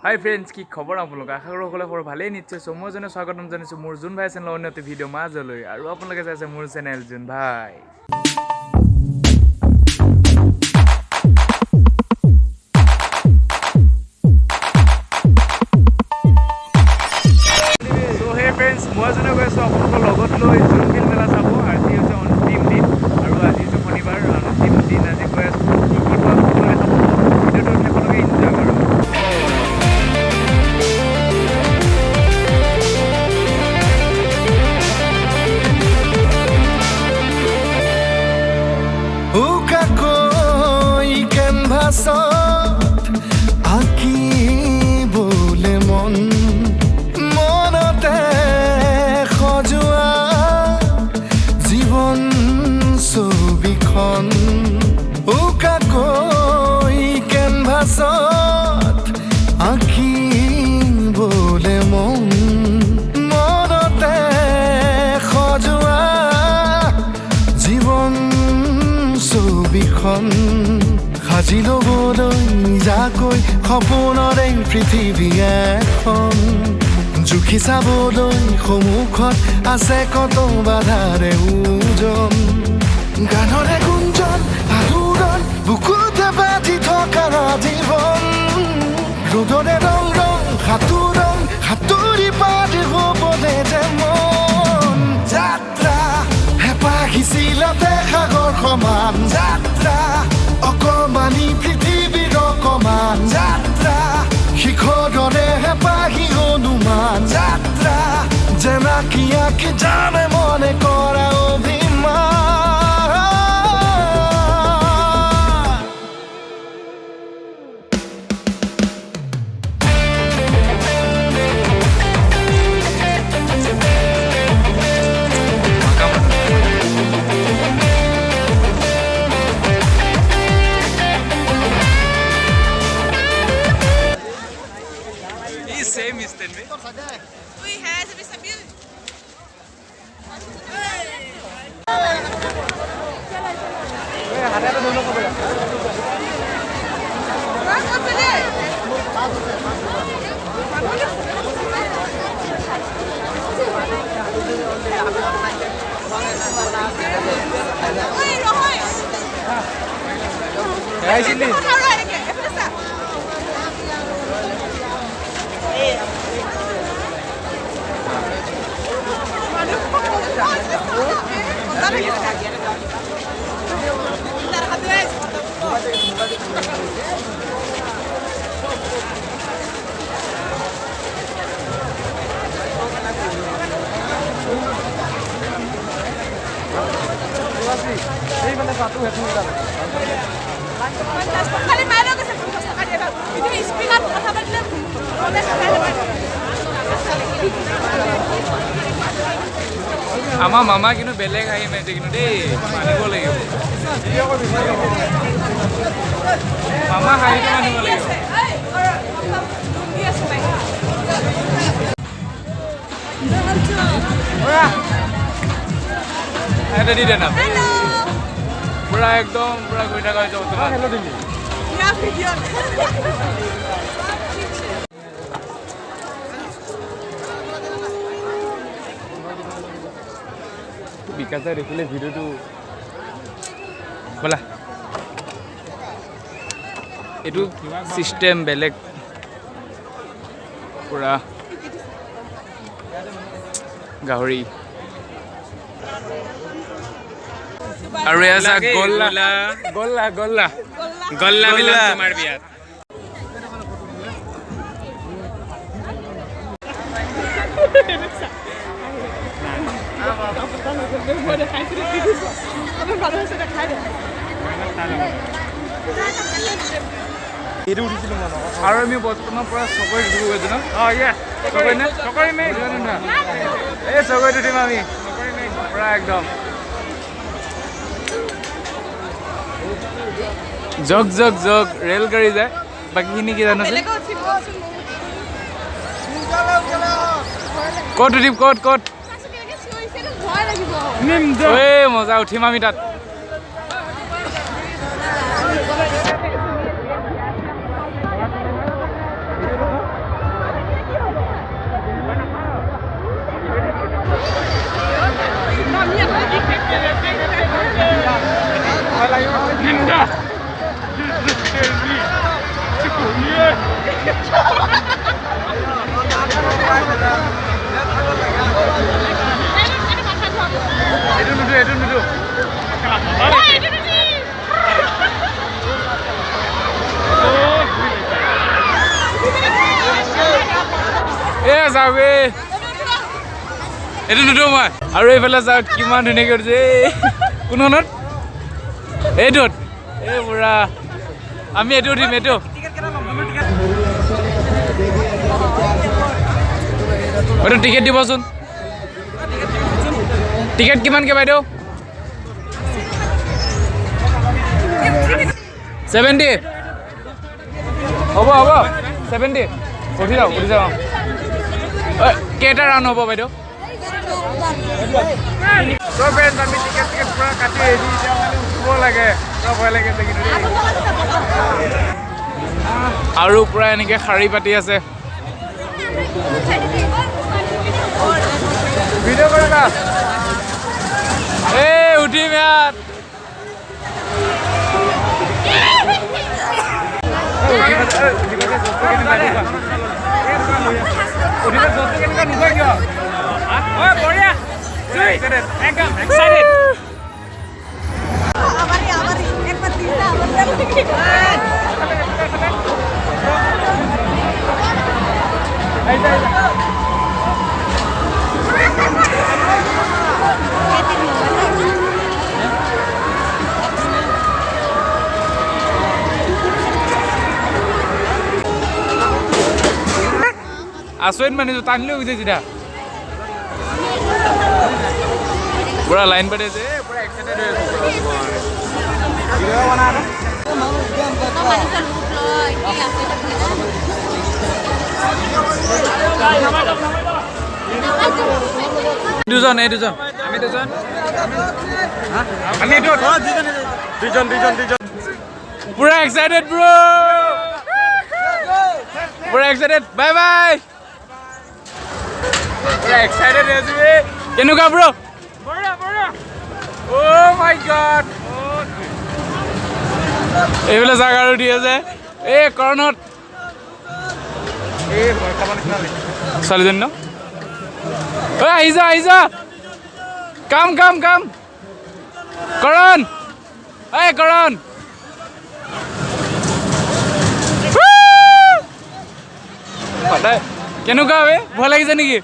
হাই friends, কি খবৰ আপোনালোক? আশা কৰোঁ সকলোৰে খবৰ ভালেই নিশ্চয়। চ' মই জনে স্বাগতম জনাইছোঁ মোৰ জোন ভাই চেনেলৰ অন্য এটি ভিডিঅ' মাজলৈ আৰু আপোনালোকে চাইছে মোৰ চেনেল জোন ভাই। চ' সেই ফ্ৰেণ্ডছ, মই জনে গৈ আছোঁ আপোনালোকৰ লগত লৈ জোনবিল মেলা চাব। আজি হৈছে অন্তিম দিন আৰু আজি হৈছে শনিবাৰ, অন্তিম দিন। আজি গৈ আছোঁ, কি কি পাম সকলো দেখা পাব। ভিডিঅ'টো শেষলৈকে এনজয় কৰক। উকাকৈ কেনভাছত আঁকিবলে মন, মনতে সজোৱা জীৱন ছবিখন। উকাকৈ কেনভাছত আঁকিবলে মন, মনতে সজোৱা জীৱন ছবিখন। সাজি ল'বলৈ নিজাকৈ সপোনৰে পৃথিৱী এখন, জুখি চাবলৈ সন্মুখত আছে কত বাধাৰে ওজন। গানৰে গুঞ্জন আলোড়ন বুকুতে বাজি থকা জীৱন, ৰ'দৰে ৰং ৰং সাঁতোৰং সাঁতুৰি পাৰ হ'বলে যে মন। যাত্ৰা হেঁপাহ সিঁচিলাতে সাগৰ সমান, যাত্ৰা অকমানি পৃথিৱীৰ অকমান, যাত্ৰা শিখৰৰে হেঁপাহি অনুমান, যাত্ৰা যেনাকি আঁকি জানে মনে কৰা অভিমান। Same stand. Ui, reza, sabia? হেৰাইছিলি? খালি মায়ে গৈছে 50 টকা দিয়ে। এতিয়া স্পীকাৰত কথা পাতিলে আমাৰ মামা কিন্তু বেলেগ হাঁহি মাৰিছে কিন্তু দেই, মানিব লাগিব। মামা হাঁহিটো মানিব লাগিব। এটা দি দে না, পুৰা একদম পুৰা গৈ থকা হৈছে বৰ্তমান। বিকাশ দাই দেখিলে ভিডিঅ'টো। ব'লা, এইটো চিষ্টেম বেলেগ, পুৰা গাহৰি। আৰু এয়া চা, গল্লা গল্লা গল্লা গল্লা মিলাম তোমাৰ বিয়াত। আৰু আমি বৰ্তমান পুৰা চকৰিত উঠিব গৈছো ন? চকৰি নে চকৰি? এই চকৰিত উঠিম আমি পুৰা একদম। জগ জগ জগ ৰেলগাড়ী যায়, বাকীখিনি কি জানো? ক'ত উঠিম? ক'ত ক'ত? এই মজা, উঠিম আমি তাত। এইটো নুঠো, এইটো নুঠো। এ যাওক, এ এইটো নুঠো মই। আৰু এইফালে চাওক কিমান ধুনীয়াকৈ উঠিছে। এই কোনখনত? এইটোত। এই পুৰা আমি এইটো উঠিম, এইটো। বাইদেউ টিকেট দিবচোন। টিকেট কিমানকৈ বাইদেউ? 70 হ'ব, হ'ব 70। উঠি যাওক, উঠি যাওক। ঐ, কেইটা ৰাউণ্ড হ'ব বাইদেউ? চ' ফ্ৰেণ্ডছ, আমি টিকেট চিকেট পূৰা কাটি ৰেডি। এতিয়া মানে উঠিব লাগে, পুৰা ভয় লাগিছে কিন্তু দেই। আৰু পূৰা এনেকৈ শাৰী পাতি আছে। ভিডিঅ' কৰিবা? এই উঠিম ইয়াত। আচৰিত মানিছো, টানি লৈ গৈছে চিধা। পুৰা লাইন পাতি আছে, এই পুৰা এক্সাইটেড হৈ আছো। দুজন, এই দুজন, আমি দুজন, আমি এইটো দুজন, দুজন, দুজন। পুৰা এক্সাইটেড ব্ৰ, পুৰা এক্সাইটেড। Bye bye. পুৰা এক্সাইটেড হৈ আছো। এই কেনেকুৱা ব্ৰ? অ' মাই গড, এইফালে চাওক আৰু উঠি আছে। এই কৰণত ছোৱালীজনী ন? ঐ আহি যা, আহি যা, কাম কাম কাম। কৰণ, এই কৰণ। সদায় কেনেকুৱা বে? ভয় লাগিছে নেকি?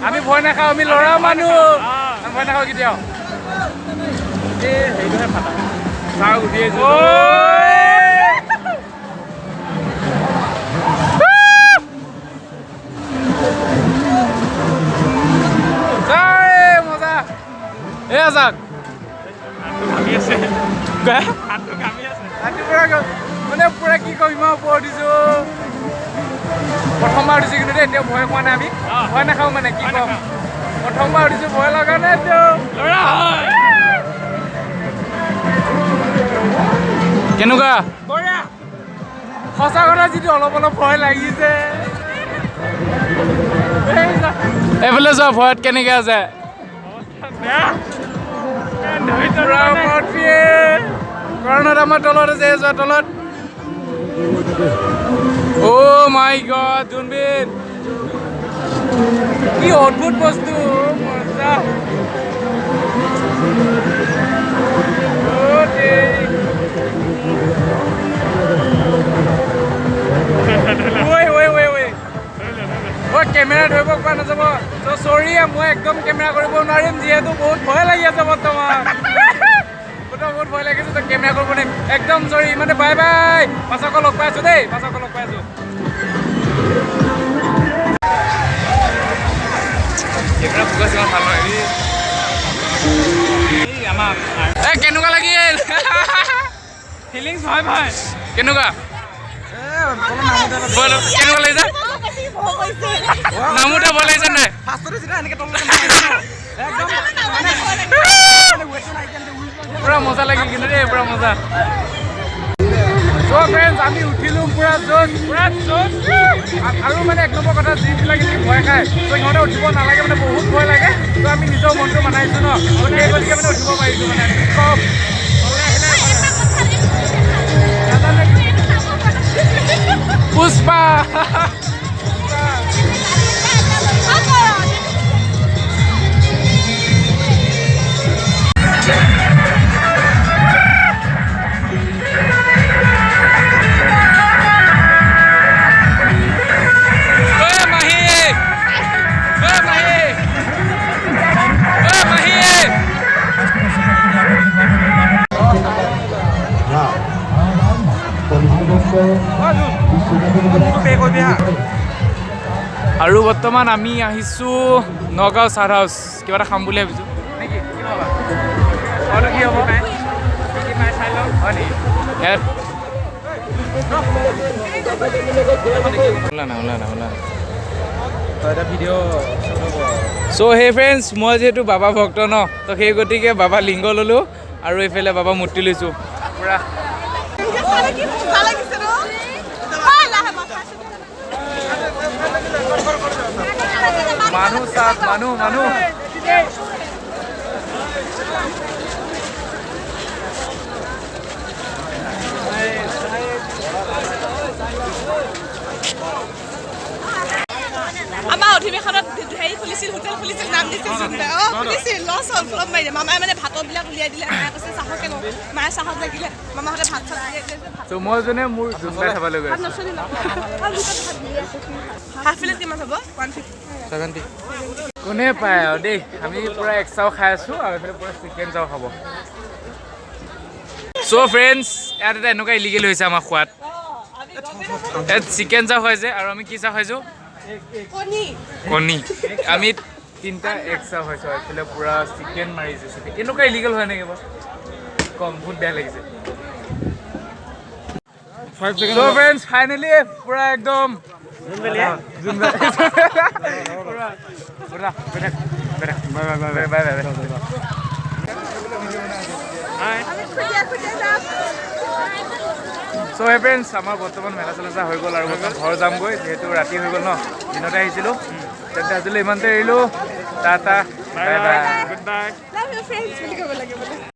আমি ভয় নাখাওঁ, আমি ল'ৰা মানুহ, আমি ভয় নাখাওঁ কেতিয়াও। চাওক উঠি আহিছো। মজা। এয়া চাওক, মানে পুৰা কি কম, ইমান ওপৰত উঠিছো। প্ৰথমবাৰ উঠিছো কিন্তু দেই, এতিয়া ভয় খোৱা নাই। আমি ভয় নাখাওঁ, মানে কি কম, প্ৰথমবাৰ উঠিছো, ভয় লগা নাই। কেনেকুৱা? সঁচা কথা যিটো অলপ অলপ ভয় লাগিছে। এইফালে যোৱা ভয়ত কেনেকে আছে? কাৰণত আমাৰ তলত আছে, যোৱা তলত। অ' মাই গড, জোনবিল কি অদ্ভুত বস্তু, মজা। কেমেৰা ধৰিব পৰা নাযাব, চ' চৰি, মই একদম কেমেৰা কৰিব নোৱাৰিম, যিহেতু বহুত ভয় লাগি আছে বৰ্তমান। বহুত ভয় লাগিছে, তো কেমেৰা কৰিব নোৱাৰিম, একদম চৰি। মানে বাই বাই, পাছত আকৌ লগ পাই আছোঁ দেই, পাছত আকৌ লগ পাই আছোঁ। কেমেৰা ফ'কাছ ইমান ভাল নহয়। এই কেনেকুৱা লাগিল? ফিলিংছ ভয় ভয়। কেনেকুৱা? কেনেকুৱা লাগিছে? নামোতে ভয় লাগিছে নাই? পুৰা মজা লাগিল কিন্তু দেই, পুৰা মজা। চ' ফ্ৰেণ্ডছ, আমি উঠিলোঁ পূৰা জোচ, পূৰা জোচ। আৰু মানে এক নম্বৰ কথা, যিবিলাক নেকি ভয় খায়, ত' সিহঁতে উঠিব নালাগে, মানে বহুত ভয় লাগে। ত' আমি নিজৰ মনটো মানাইছোঁ ন, সেই গতিকে মানে উঠিব পাৰিছোঁ। মানে কম নাজানে পুষ্পা। ঐ মাহী, ঐ মাহী, ঐ মাহী। আৰু বৰ্তমান আমি আহিছোঁ নগাঁও চাট হাউচ, কিবা এটা খাম বুলি ভাবিছোঁ নেকি? কি ভাবা? খোৱাটো কি হ'ব? কি পাই চাই লওঁ, হয় নেকি? ইয়াত ওলা না, ওলা না, ওলা। চ' সেই ফ্ৰেণ্ডছ, মই যিহেতু বাবা ভক্ত ন, তো সেই গতিকে বাবা লিংগ ল'লোঁ আৰু এইফালে বাবা মূৰ্তি লৈছোঁ পূৰা। মজা লাগিছে ন? লাহে। মানুহ চাওক, মানুহ মানুহ। আমাৰ অধিৱেশনত হেৰি খুলিছিল, হোটেল খুলিছিল, নাম দিছিল জোনবাই। অঁ, খুলিছিল, লছ হ'ল, ফ্লপ মাৰিলে। মামাই মানে ভাতৰবিলাক উলিয়াই দিলে। মায়ে কৈছে চাহকে লওঁ, মায়ে চাহত লাগিলে, মামাহঁতে ভাত চাত উলিয়াই দিলে যে ভাত চ' মই যোনে মোৰ জোনবাই খাবলৈ গৈ ভাত আছোঁ। নচলিল। হাফ প্লেট কিমান হ'ব? 150। 70। কোনে পায় আৰু দেই। আমি পূৰা এগ চাও খাই আছোঁ আৰু এইফালে পূৰা চিকেন চাও খাব। চ' ফ্ৰেণ্ডছ, ইয়াত এটা এনেকুৱা ইলিগেল হৈছে আমাৰ খোৱাত। ইয়াত চিকেন চাও খুৱাইছে আৰু আমি কি চাও খাইছোঁ? কণী। কণী। আমি তিনিটা এগ চাও খাইছোঁ আৰু এইফালে পূৰা চিকেন মাৰিছে। চিকেন এনেকুৱা ইলিগেল হয় নেকি বাৰু? কম বহুত বেয়া লাগিছে। চ' ফ্ৰেণ্ডছ, ফাইনেলি পূৰা একদম বাই বাই বাই। আমি খুজিয়া খুজিয়া যাম। চ' হে ফ্ৰেণ্ডছ, আমাৰ বৰ্তমান মেলা চেলা চোৱা হৈ গ'ল আৰু বৰ্তমান ঘৰ যামগৈ, যিহেতু ৰাতি হৈ গ'ল ন, দিনতে আহিছিলোঁ। তেন্তে আজিলৈ ইমানতে এৰিলোঁ। Tata, bye bye, good bye. Love you friends বুলি ক'ব লাগে বোলে।